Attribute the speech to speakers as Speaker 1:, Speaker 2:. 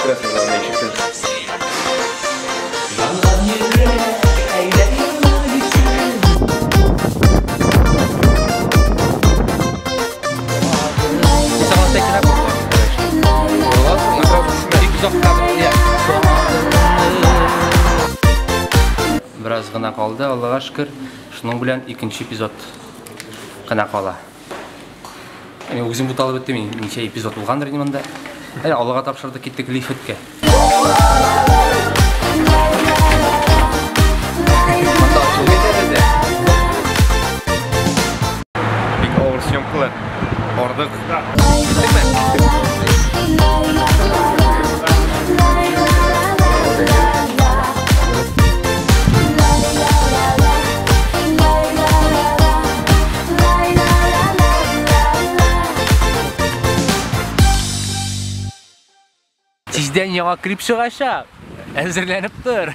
Speaker 1: Керәсең менә ишектән.
Speaker 2: Бераз гына калды, Аллага шөкер. Шуның белән икенче эпизод кына кала. Мин үзем буталып беттем, ничә эпизод булгандыр инде монда. Әле Аллага тапшырдык, киттек лифтка. Монда ачылмый тәрәзә.
Speaker 1: Бик авыр съемкалар. Ардык.
Speaker 2: Киттекме? Тиздән яңа клип чыгачак. Әзерләнеп тор.